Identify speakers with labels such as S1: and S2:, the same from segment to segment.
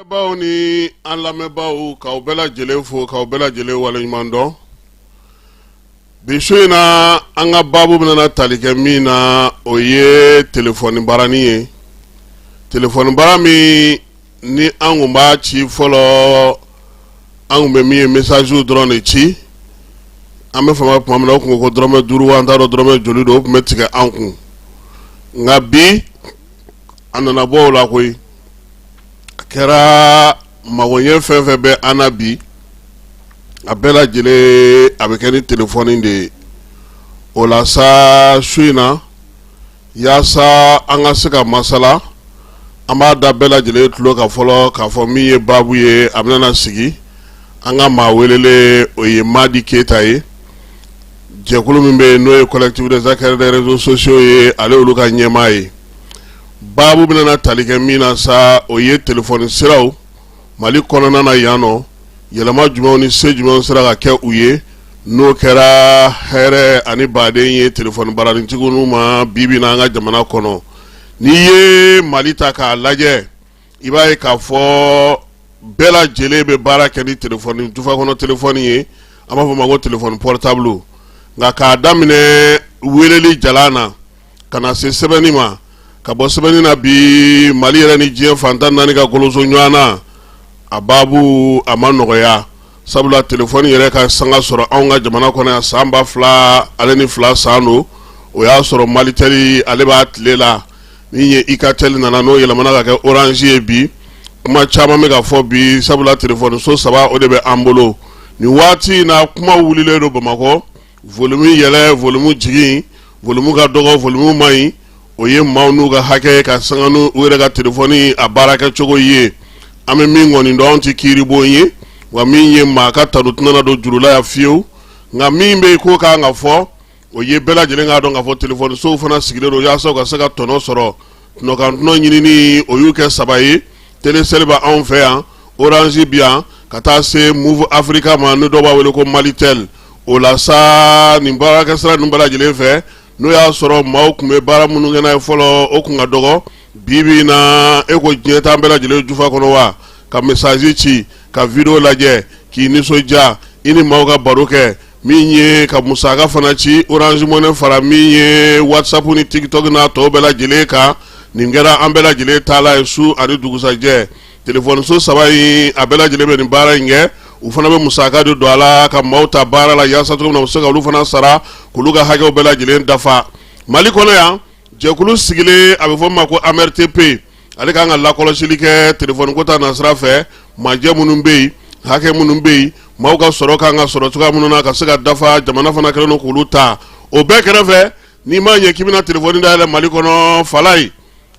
S1: Baw ni an lamɛnbaaw, k'aw bɛɛ lajɛlen fo, k'aw bɛɛ lajɛlen waleɲuman dɔn. Bi su in na, an ka baabu bɛna tali kɛ min na, o ye telefɔni barani ye. Telefɔni bara min ni an kun b'a ci fɔlɔ, an kun bɛ min ye, message dɔrɔn de ci. An bɛ fama tuma min na, o kun ko dɔrɔmɛ 5 wa, an t'a dɔn dɔrɔmɛ joli don, o tun bɛ tigɛ an kun. Nka bi, a nana bɔ o la koyi. A kɛra magoɲɛ fɛn fɛn bɛ an na bi, a bɛɛ lajɛlen a bɛ kɛ ni telefɔni de ye. O la sa, su in na, yaasa an ka se ka masala, an b'a da bɛɛ lajɛlen tulo kan fɔlɔ k'a fɔ min ye baabu ye. A bɛna sigi, an ka maa welelen, o ye Madi Keyita ye. Jɛkulu min bɛ yen, n'o ye Collectif des acteurs des réseaux sociaux ye, ale olu ka ɲɛmaa ye. Baabu bɛna tali kɛ min na sa, o ye telefɔni siraw Mali kɔnɔna na yan nɔ, yɛlɛma jumɛnw ni se jumɛnw sera ka kɛ u ye, n'o kɛra hɛrɛ ani baden ye telefɔni baranitigiw ma bi bi na an ka jamana kɔnɔ. N'i ye Mali ta k'a lajɛ, i b'a ye k'a fɔ bɛɛ lajɛlen bɛ baara kɛ ni telefɔni jufa kɔnɔ telefɔni ye, an b'a fɔ o ma ko telefɔni portable. Nka k'a daminɛ weleli jalan na ka na se sɛbɛnni ma, ka bɔ sɛbɛnni na bi, Mali yɛrɛ ni diɲɛ fan 14 ka goloso ɲɔgɔn na, a baabu a ma nɔgɔya, sabula telefɔni yɛrɛ ka sanga sɔrɔ anw ka jamana kɔnɔ yan san 2002 san don. O y'a sɔrɔ Malitel ale b'a tile la. Min ye Ikatel nana, n'o yɛlɛmana ka kɛ Orange ye. Bi, kuma caman bɛ ka fɔ bi, sabula telefɔni so saba o de bɛ an bolo nin waati in na. Kuma wulilen don Bamakɔ, volume yɛlɛ, volume jigin, volume ka dɔgɔ, volume man ɲi. O ye maaw n'u ka hakɛ ka sanga n'u yɛrɛ ka telefɔni a baarakɛcogo ye. An bɛ min kɔni dɔn, anw tɛ kiiribon ye wa, min ye maa ka tanu tɛna don juru la yan fiyewu. Nka min bɛ yen k'o kan ka fɔ, o ye bɛɛ lajɛlen k'a dɔn k'a fɔ telefɔni sow fana sigilen don yaasa u ka se ka tɔnɔ sɔrɔ. Tɔnɔkan tɔnɔ ɲinini, o y'u kɛ saba ye: Telecel bɛ anw fɛ yan, Orange bi yan, ka taa se Moov Africa ma, ni dɔw b'a wele ko Malitel. O la sa, nin baarakɛsira ninnu bɛɛ lajɛlen fɛ, n'o y'a sɔrɔ maaw tun bɛ baara minnu kɛ n'a ye fɔlɔ, o tun ka dɔgɔ. Bi bi in na, e ko diɲɛ t'an bɛɛ lajɛlen jufa kɔnɔ wa, ka message ci, ka vidéo lajɛ, k'i nisɔndiya, i ni maaw ka baro kɛ, min ye ka musaka fana ci, Orange Money fara min ye WhatsApp ni TikTok n'a tɔw bɛɛ lajɛlen kan. Nin kɛra an bɛɛ lajɛlen taala ye su ani dugusajɛ. Telefɔni so saba in, a bɛɛ lajɛlen bɛ nin baara in kɛ. U fana bɛ musaka de don a la ka maaw ta baara la, yaasa cogo min na u bɛ se ka olu fana sara, k'olu ka hakɛw bɛɛ lajɛlen dafa. Mali kɔnɔ yan, jɛkulu sigilen, a bɛ fɔ min ma ko AMRTP, ale kan ka lakɔlɔsili kɛ telefɔni ko ta nasira fɛ. Majɛ minnu bɛ yen, hakɛ minnu bɛ yen, maaw ka sɔrɔ kan ka sɔrɔ cogoya minnu na ka se ka dafa, jamana fana kɛlen don k'olu ta. O bɛɛ kɛrɛfɛ, n'i m'a ɲɛ k'i bɛna telefɔni dayɛlɛ Mali kɔnɔ, falayi,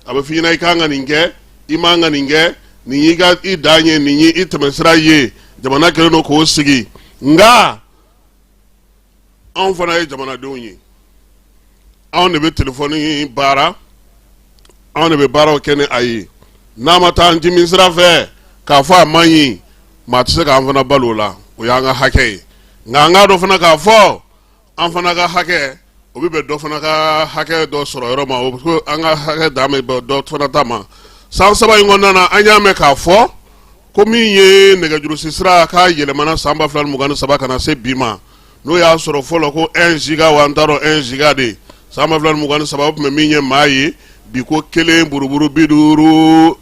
S1: a bɛ f'i ɲɛna i kan ka nin kɛ, i man ka nin kɛ, nin y'i ka i dan ye, nin y'i tɛmɛsira ye. Jamana kɛlen don k'o sigi. Nka anw fana ye jamanadenw ye, anw de bɛ telefɔni baara, anw de bɛ baaraw kɛ ni a ye. N'a ma taa an dimi sira fɛ k'a fɔ a man ɲi, maa tɛ se k'an fana balo o la, o y'an ka hakɛ ye. Nka an k'a dɔn fana k'a fɔ an fana ka hakɛ, o bɛ bɛn dɔ fana ka hakɛ dɔ sɔrɔ yɔrɔ ma, o ko an ka hakɛ dan bɛ bɛn dɔ fana ta ma. San 3 in kɔnɔna na, an y'a mɛn k'a fɔ ko min ye nɛgɛjurusi sira k'a yɛlɛmana san 2023 ka na se bi ma. N'o y'a sɔrɔ fɔlɔ ko 1 giga wa, an t'a dɔn, 1 giga de san 2023, o tun bɛ min ɲɛ maa ye, bi ko kelen buruburu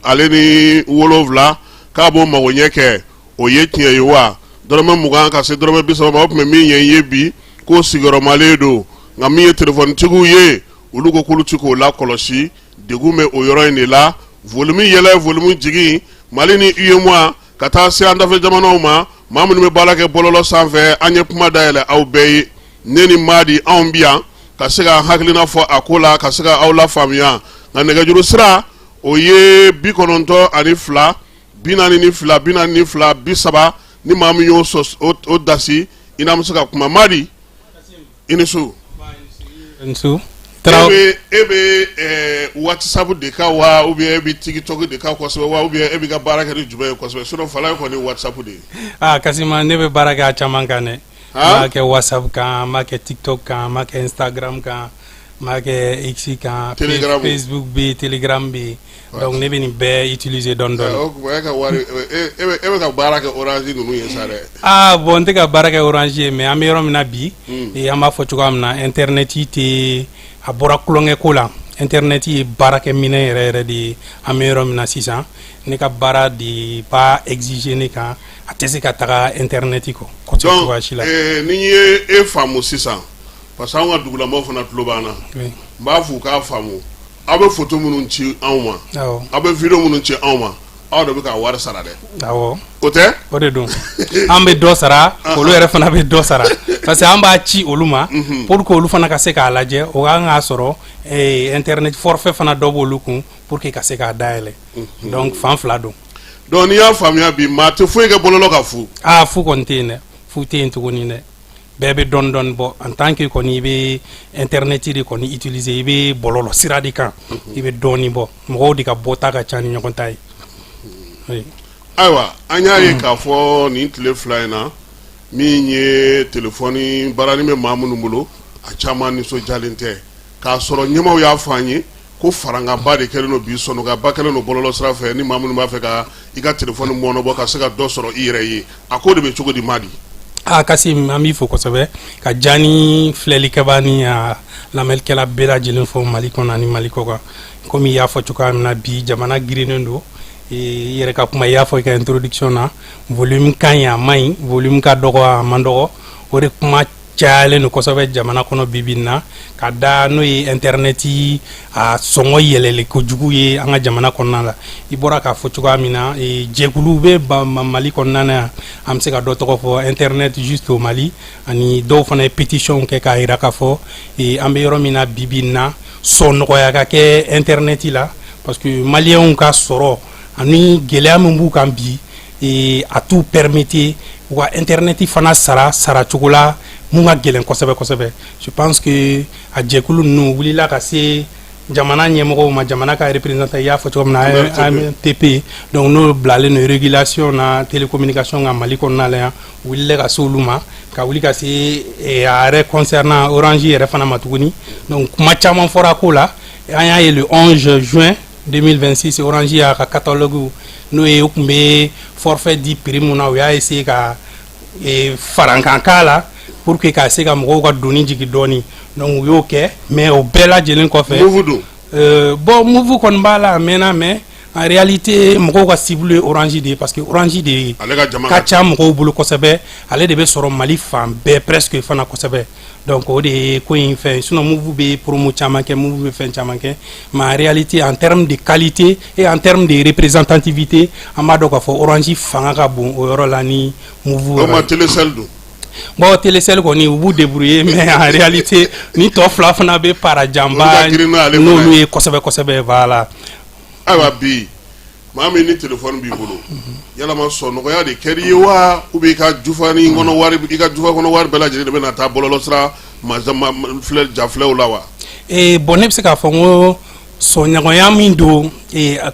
S1: 57 k'a b'o magoɲɛ kɛ. O ye tiɲɛ ye wa? Dɔrɔmɛ 20 ka se dɔrɔmɛ 30 ma, o tun bɛ min ɲɛ ye, bi ko sigiyɔrɔmalen don. Nka min ye telefɔnitigiw ye, olu ko k'olu ti k'o lakɔlɔsi. Degun bɛ o yɔrɔ in de la. Volume yɛlɛ, volume jigin, Mali ni UEMOA ka taa se an dafɛ jamanaw ma, maa minnu bɛ baara kɛ bɔlɔlɔ sanfɛ, an ye kuma dayɛlɛ aw bɛɛ ye. Ne ni Madi, anw bi yan ka se k'an hakilina fɔ a ko la, ka se ka aw lafaamuya. Nka nɛgɛjuru sira, o ye 92 42 42 30. Ni maa min y'o o dasi, i n'an bɛ se ka kuma. Madi, i ni su. E bɛ WhatsApp de kan wa, ou bien e bɛ TikTok de kan kosɛbɛ wa, ou bien e b'i ka baara kɛ ni jumɛn ye kosɛbɛ? Sinon falaye kɔni ye WhatsApp de ye.
S2: Aa Kasima, ne bɛ baara kɛ a caman kan dɛ. N b'a kɛ WhatsApp kan, n b'a kɛ TikTok kan, n b'a kɛ Instagram kan, n b'a kɛ X kan.
S1: Telegram.
S2: Facebook bɛ yen, Telegram bɛ yen. Donc ne bɛ nin bɛɛ utiliser dɔɔni dɔɔni.
S1: O tuma e ka wari, e bɛ ka baara kɛ Orange ninnu ye sa dɛ.
S2: Ah bon, n tɛ ka baara kɛ Orange ye, mais an bɛ yɔrɔ min na bi, an b'a fɔ cogoya min na, internet tɛ, a bɔra tulonkɛ ko la. Internet ye baarakɛminɛ yɛrɛ yɛrɛ de ye. An bɛ yɔrɔ min na sisan, ne ka baara de b'a exiger ne kan, a tɛ se ka taga internet kɔ kosɛbɛ cogoya si la.
S1: Ni n ye e faamu sisan, parce que anw ka dugulamɔgɔw fana tulo b'an na, n b'a f'u k'a faamu, aw bɛ photo minnu ci anw ma, aw bɛ vidéo minnu ci anw ma, aw de bɛ ka wari sara dɛ.
S2: Awɔ.
S1: O tɛ?
S2: O de don. An bɛ dɔ sara, olu yɛrɛ fana bɛ dɔ sara, parce que an b'a ci olu ma pour que olu fana ka se k'a lajɛ. O kan k'a sɔrɔ internet forfait fana dɔ b'olu kun pour que ka se k'a dayɛlɛ. Donc fan fila don.
S1: Donc n'i y'a faamuya bi, maa tɛ foyi kɛ bɔlɔlɔ kan fu.
S2: Aa, fu kɔni tɛ yen dɛ, fu tɛ yen tuguni dɛ. Bɛɛ bɛ dɔɔni dɔɔni bɔ. En tant que kɔni i bɛ internet de kɔni utiliser, i bɛ bɔlɔlɔ sira de kan, i bɛ dɔɔni bɔ. Mɔgɔw de ka bɔta ka ca ni ɲɔgɔn ta ye. Oui.
S1: Ayiwa, an y'a ye k'a fɔ nin tile 2 in na, min ye telefɔni baarani bɛ maa minnu bolo, a caman nisɔndiyalen tɛ, k'a sɔrɔ ɲɛmaaw y'a fɔ an ye ko farankanba de kɛlen don bi, sɔnɔgaba kɛlen don bɔlɔlɔ sira fɛ, ni maa minnu b'a fɛ ka i ka telefɔni mɔnɔbɔ ka se ka dɔ sɔrɔ i yɛrɛ ye. A ko de bɛ cogo di, Madi?
S2: Aa Kasim, an b'i fo kosɛbɛ, ka Jani filɛlikɛba ni a lamɛnnikɛla bɛɛ lajɛlen fo Mali kɔnɔ ani Mali kɔ kan. Komi i y'a fɔ cogoya min na, bi jamana girinnen don. I yɛrɛ ka kuma, i y'a fɔ i ka introduction na, volume ka ɲi, a man ɲi, volume ka dɔgɔ, a man dɔgɔ, o de kuma cayalen don kosɛbɛ jamana kɔnɔ bi bi in na, ka da n'o ye internet a sɔngɔ yɛlɛli kojugu ye an ka jamana kɔnɔna la. I bɔra k'a fɔ cogoya min na, jɛkulu bɛ Mali kɔnɔna na yan, an bɛ se ka dɔ tɔgɔ fɔ, Internet juste au Mali, ani dɔw fana ye pétition kɛ k'a jira k'a fɔ an bɛ yɔrɔ min na bi bi in na, sɔn nɔgɔya ka kɛ internet la, parce que maliyɛnw ka sɔrɔ ani gɛlɛya min b'u kan bi, a t'u permettre u ka internet fana sara saracogo la mun ka gɛlɛn kosɛbɛ kosɛbɛ. Je pense que a jɛkulu ninnu wulila ka se jamana ɲɛmɔgɔw ma, jamana ka représentant, i y'a fɔ cogo min na, AMTP, donc n'o bilalen don régulation na télécommunication ka Mali kɔnɔna la yan, wulila ka se olu ma, ka wuli ka se a yɛrɛ concernant Orange yɛrɛ fana ma tuguni. Donc kuma caman fɔra ko la. An y'a ye le 11 juin 2026, Orange y'a ka catalogue, n'o ye u tun bɛ forfait di prix mun na, u y'a essayer ka farankan k'a la pour que ka se ka mɔgɔw ka doni jigin dɔɔni. Donc u y'o kɛ, mais o bɛɛ lajɛlen kɔfɛ,
S1: Moov don.
S2: Bon, Moov kɔni b'a la a mɛnna, mais en réalité mɔgɔw ka cible ye Orange de ye, parce que Orange de
S1: ale ka jama
S2: ka ca mɔgɔw bolo kosɛbɛ, ale de bɛ sɔrɔ Mali fan bɛɛ presque fana kosɛbɛ. Donc o de ye ko in fɛn. Sinon Moov bɛ promo caman kɛ, Moov bɛ fɛn caman kɛ, mais en réalité, en termes de qualité et en termes de représentativité, an b'a dɔn k'a fɔ Orange fanga ka bon o yɔrɔ la ni Moov.
S1: O ma Telecel don.
S2: Bon, Telecel kɔni, u b'u débrouiller, mais en réalité ni tɔ fila fana bɛ parajanba n'olu ye kosɛbɛ kosɛbɛ, voilà.
S1: Ayiwa, bi maa min ni téléphone b'i bolo, yalama sɔnɔgɔya de kɛr'i ye wa, ou bien i ka jufa ni kɔnɔ wari, i ka jufa kɔnɔ wari bɛɛ lajɛlen de bɛ na taa bɔlɔlɔ sira filɛ jafilɛw la wa?
S2: Bon, ne bɛ se k'a fɔ n ko sɔnɲɔgɔnya min don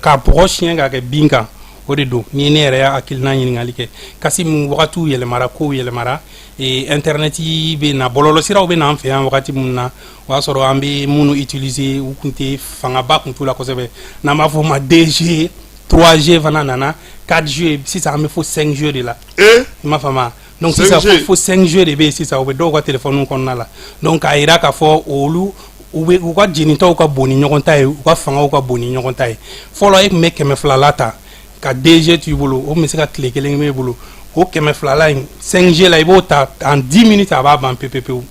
S2: ka bɔgɔ siɲɛ k'a kɛ bin kan, o de don. Ni ne yɛrɛ y'a hakilina ɲininkali kɛ, kasi mun wagatiw yɛlɛmara, kow yɛlɛmara, internet bɛ na, bɔlɔlɔ siraw bɛ na an fɛ yan wagati min na, o y'a sɔrɔ an bɛ minnu utiliser, u tun tɛ fangaba tun t'u la kosɛbɛ, n'an b'a fɔ o ma 2G, 3G fana nana, 4G, sisan an bɛ fo 5G de la. I m'a faamu? Donc sisan fo 5G de bɛ yen sisan, u bɛ dɔw ka téléphone kɔnɔna la. Donc k'a jira k'a fɔ olu u bɛ u ka jenitaw ka bon ni ɲɔgɔn ta ye, u ka fangaw ka bon ni ɲɔgɔn ta ye. Fɔlɔ, e tun bɛ 200la ta ka 2G to i bolo, o tun bɛ se ka tile kelen kɛ e bolo. O 200la in, 5G la, i b'o ta en 10 minutes, a b'a ban pewu pewu.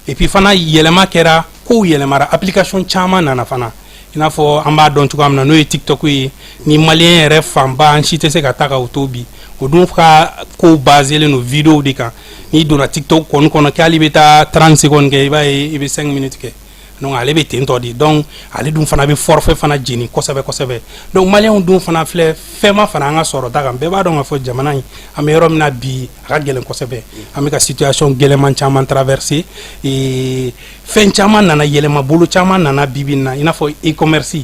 S2: Et puis fana, yɛlɛma kɛra, kow yɛlɛmara, application caman nana fana, i n'a fɔ an b'a dɔn cogoya min na, n'o ye TikTok ye, ni maliyɛn yɛrɛ fanba, an si tɛ se ka taa ka o to bi. O dun ka kow baselen don vidéo de kan. N'i donna TikTok kɔni kɔnɔ k'ale bɛ taa 30 secondes kɛ, i b'a ye i bɛ 5 minutes kɛ. Donc ale bɛ ten tɔ de. Donc ale dun fana bɛ forfait fana jeni kosɛbɛ kosɛbɛ. Donc maliyɛnw dun fana filɛ, fɛn ma fara an ka sɔrɔta kan. Bɛɛ b'a dɔn k'a fɔ jamana in, an bɛ yɔrɔ min na bi, a ka gɛlɛn kosɛbɛ, an bɛ ka situation gɛlɛman caman traverser. Fɛn caman nana, yɛlɛma bolo caman nana bi bi in na, i n'a fɔ e-commerce.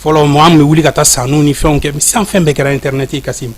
S2: Fɔlɔ, mɔgɔ an bɛ wuli ka taa sanniw ni fɛnw kɛ, sisan fɛn bɛɛ kɛra internet ye. Kasi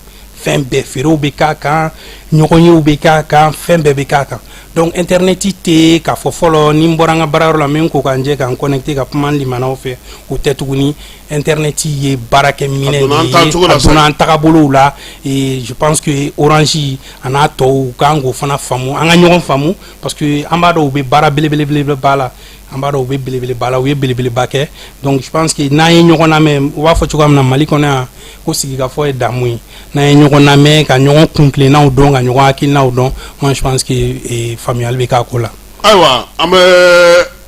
S2: fɛn Fɛn bɛɛ, feerew bɛ k'a kan, ɲɔgɔnyew bɛ k'a kan, fɛn bɛɛ bɛ k'a kan. Donc internet tɛ k'a fɔ fɔlɔ, ni n bɔra n ka baarayɔrɔ la, n bɛ n ko ka n jɛ ka n connecter ka kuma n limanaw fɛ, o tɛ tuguni. Internet ye baarakɛ minɛ de ye, a donna an tagabolow la. Et je pense que Orange a n'a tɔw kan k'o fana faamu, an ka ɲɔgɔn faamu, parce que an b'a dɔn u bɛ baara belebeleba la, an b'a dɔn u bɛ belebeleba la, u ye belebeleba kɛ. Donc je pense que n'an ye ɲɔgɔn lamɛn, u b'a fɔ cogoya min na Mali kɔnɔ yan ko sigikafɔ ye damu ye, n'an ye ɲɔgɔn lamɛn ka ɲɔgɔn kuntilennaw dɔn, ka ɲɔgɔn hakilinaw dɔn, moi je pense que faamuyali bɛ k'a ko la.
S1: Ayiwa, an bɛ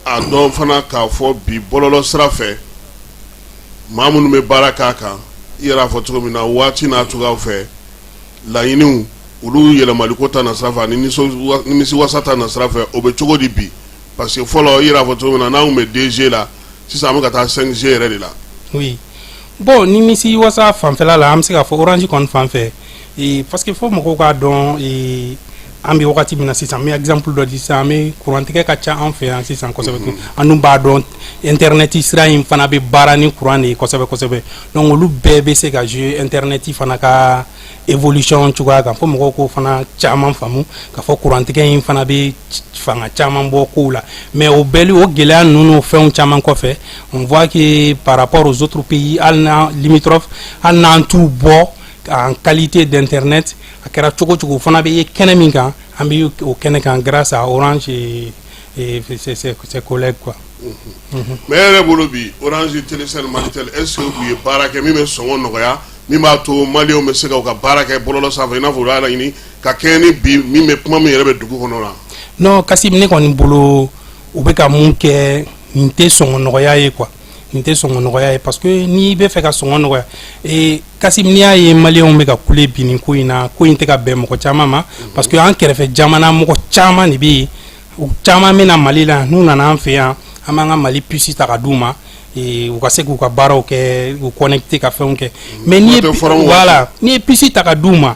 S1: a dɔn fana k'a fɔ bi bɔlɔlɔ sira fɛ, maa minnu bɛ baara k'a kan, i yɛrɛ y'a fɔ cogo min na, waati n'a cogoyaw fɛ, laɲiniw olu yɛlɛmaliko ta nasira fɛ ani nimisiwasa ta nasira fɛ, o bɛ cogo di bi? Parce que fɔlɔ, i yɛrɛ y'a fɔ cogo min na, n'an tun bɛ 2G la, sisan an bɛ ka taa 5G yɛrɛ de la.
S2: Oui, bon, nimisiwasa fanfɛla la, an bɛ se k'a fɔ Orange kɔni fan fɛ, parce que fo mɔgɔw k'a dɔn an bɛ wagati min na sisan. N bɛ exemple dɔ di sisan, an bɛ kurantigɛ ka ca an fɛ yan sisan kosɛbɛ. An dun b'a dɔn internet sira in fana bɛ baara ni courant de ye kosɛbɛ kosɛbɛ. Donc olu bɛɛ bɛ se ka jouer internet fana ka évolution cogoya kan. Fo mɔgɔw k'o fana caman faamu k'a fɔ kurantigɛ in fana bɛ fanga caman bɔ kow la. Mais o bɛɛ, o gɛlɛya ninnu n'o fɛnw caman kɔfɛ, on voit que par rapport aux autres pays, hali n'an limitrophes, hali n'an t'u bɔ en qualité d'internet, a kɛra cogo cogo, o fana bɛ ye kɛnɛ min kan, an bɛ o kɛnɛ kan grâce à Orange et ses collègues, quoi.
S1: Mais e yɛrɛ bolo bi, Orange, Telecel, Malitel, est ce que u ye baara kɛ min bɛ sɔngɔ nɔgɔya, min b'a to maliyɛnw bɛ se ka u ka baara kɛ bɔlɔlɔ sanfɛ, i n'a fɔ u y'a laɲini ka kɛɲɛ ni bi min bɛ kuma min yɛrɛ bɛ dugu kɔnɔ la?
S2: Non, Kasim, ne kɔni bolo, u bɛ ka mun kɛ, nin tɛ sɔngɔ nɔgɔya ye, quoi. Nin tɛ sɔngɔ nɔgɔya ye, parce que n'i bɛ fɛ ka sɔngɔ nɔgɔya, ee Kasim, n'i y'a ye maliyɛnw bɛ ka kule bi nin ko in na, ko in tɛ ka bɛn mɔgɔ caman ma, parce que an kɛrɛfɛ jamana mɔgɔ caman de bɛ yen, u caman bɛ na Mali la. N'u nana an fɛ yan, an b'an ka Mali puce ta ka d'u ma, u ka se k'u ka baaraw kɛ, u connecter ka fɛnw kɛ. Mais n'i ye, voilà, n'i ye puce ta ka d'u ma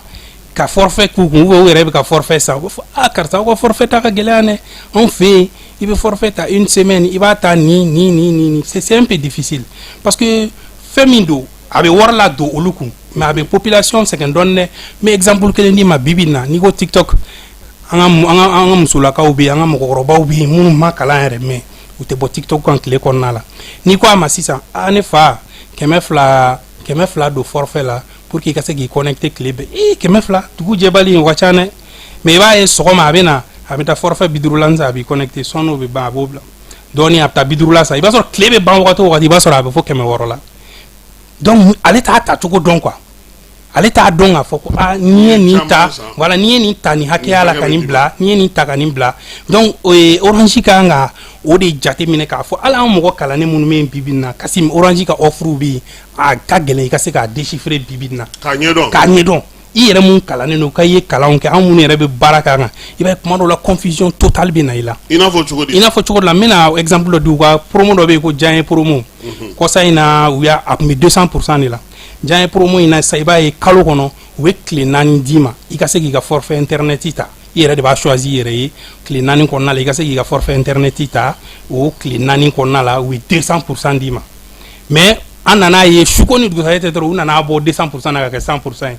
S2: ka forfait k'u kun, ou u yɛrɛ bɛ ka forfait san, u b'a fɔ: "Ah karisa, aw ka forfait ta ka gɛlɛn yan dɛ. Anw fɛ yen, i bɛ forfait ta une semaine, i b'a ta nin nin nin nin." C'est un peu difficile, parce que fɛn min don, a bɛ wari la don olu kun, mais a bɛ population sɛgɛn dɔɔnin dɛ. N bɛ exemple kelen d'i ma. Bi bi in na, n'i ko TikTok, an ka musolakaw bɛ yen, an ka mɔgɔkɔrɔbaw bɛ yen minnu ma kalan yɛrɛ, mais u tɛ bɔ TikTok kan tile kɔnɔna la. N'i ko a ma sisan: "Aa ne fa, 200, 200 don forfait la pour que i ka se k'i connecter tile bɛɛ." Ee, 200, dugu jɛbali, o ka ca dɛ. Mais i b'a ye sɔgɔma, a bɛ na, a bɛ taa forfait 50 la san, a b'i connecter. Sɔɔni o bɛ ban, a b'o bila dɔɔni, a bɛ taa 50 la san. I b'a sɔrɔ tile bɛ ban wagati o wagati, i b'a sɔrɔ a bɛ fɔ 600 la. Donc ale t'a ta cogo dɔn, quoi. Ale t'a dɔn k'a fɔ ko aa, n'i ye nin ta, voilà, n'i ye nin ta nin hakɛya la ka nin bila, n'i ye nin ta ka nin bila. Donc Orange kan ka o de jate minɛ k'a fɔ hali an mɔgɔ kalannen minnu bɛ yen bi bi in na, Kasim, Orange ka offre bɛ yen, a ka gɛlɛn i ka se k'a déchiffrer bi bi in na.
S1: K'a ɲɛdɔn.
S2: K'a ɲɛdɔn. I yɛrɛ mun kalannen don, k'i ye kalanw kɛ, an minnu yɛrɛ bɛ baara k'a kan, i b'a ye kuma dɔw la, confusion totale bɛ na i la.
S1: I n'a fɔ cogo di?
S2: I n'a fɔ cogo dɔ la, n bɛna exemple dɔ di. U ka promo dɔ bɛ yen ko diyaɲɛ promo. Kɔsa in na, u y'a, a tun bɛ 200% de la. Diyaɲɛ promo in na sisan, i b'a ye kalo kɔnɔ, u bɛ tile 4 d'i ma, i ka se k'i ka forfait internet ta. I yɛrɛ de b'a choisi i yɛrɛ ye. Tile 4 kɔnɔna la, i ka se k'i ka forfait internet ta. O tile 4 kɔnɔna la, u ye 200% d'i ma. Mais an nana ye su ko ni dugusajɛ tɛ dɔrɔn, u nana bɔ 200% na ka kɛ 100% ye.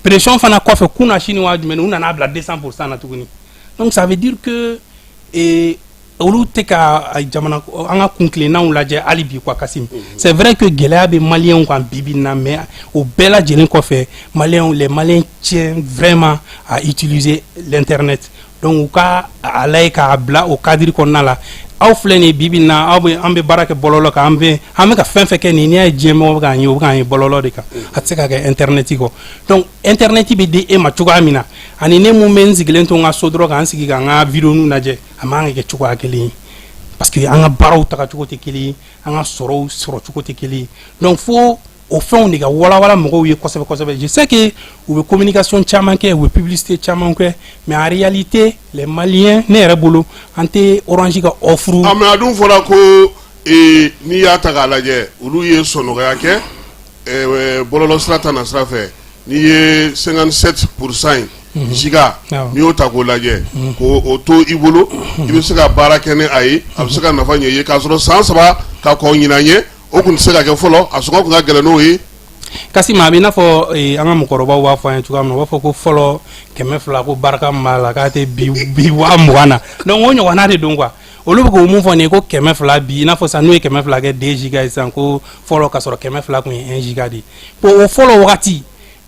S2: Pression fana kɔfɛ, kunna sini waa jumɛn, u nana bila 200% na tuguni. Donc ça veut dire que olu tɛ ka jamana, an ka kuntilennaw lajɛ hali bi, quoi. Kasim, c'est vrai que gɛlɛya bɛ maliyɛnw kan bi bi in na, mais o bɛɛ lajɛlen kɔfɛ, maliyɛnw, les Maliens tiennent vraiment à utiliser l'internet. Donc u ka a lajɛ k'a bila o cadre kɔnɔna la. Aw filɛ nin ye bi bi in na, aw bɛ, an bɛ baara kɛ bɔlɔlɔ kan, an bɛ ka fɛn fɛn kɛ nin, n'i y'a ye diɲɛ mɔgɔ bɛ k'an ye, o bɛ k'an ye bɔlɔlɔ de kan, a tɛ se ka kɛ internet kɔ. Donc internet bɛ di e ma cogoya min na, ani ne mun bɛ n sigilen to n ka so dɔrɔn k'an sigi k'an ka vidéo lajɛ, a man kan ka kɛ cogoya kelen ye, parce que an ka baaraw tagacogo tɛ kelen ye, an ka sɔrɔw sɔrɔcogo tɛ kelen ye. Donc fo o fɛnw de ka walawala mɔgɔw ye kosɛbɛ kosɛbɛ. Je sais que u bɛ communication caman kɛ, u bɛ publicité caman kɛ, mais en réalité, les Maliens, ne yɛrɛ bolo, an tɛ Orange ka offre.
S1: Ah, mais a dun fɔra ko n'i y'a ta k'a lajɛ, olu ye sɔnɔgɔya kɛ bɔlɔlɔ sira ta na sira fɛ. N'i ye 57% ye giga, n'i y'o ta k'o lajɛ, k'o o to i bolo, i bɛ se ka baara kɛ ni a ye, a bɛ se ka nafa ɲɛ i ye, k'a sɔrɔ san 3 ka kɔn ɲinan ɲɛ, o tun tɛ se ka kɛ fɔlɔ, a sɔngɔ tun ka gɛlɛn n'o ye.
S2: Kasim, a bɛ i n'a fɔ an ka mɔgɔkɔrɔbaw b'a fɔ an ye cogoya min na, u b'a fɔ ko fɔlɔ 200 ko barika min b'a la k'a tɛ bi 20 000 na. Donc o ɲɔgɔnna de don quoi. Olu bɛ k'o mun fɔ nin ye ko 200 bi, i n'a fɔ sisan n'u ye 200 kɛ 2 giga ye sisan, ko fɔlɔ ka sɔrɔ 200 tun ye 1 giga de ye. Bon, o fɔlɔ wagati,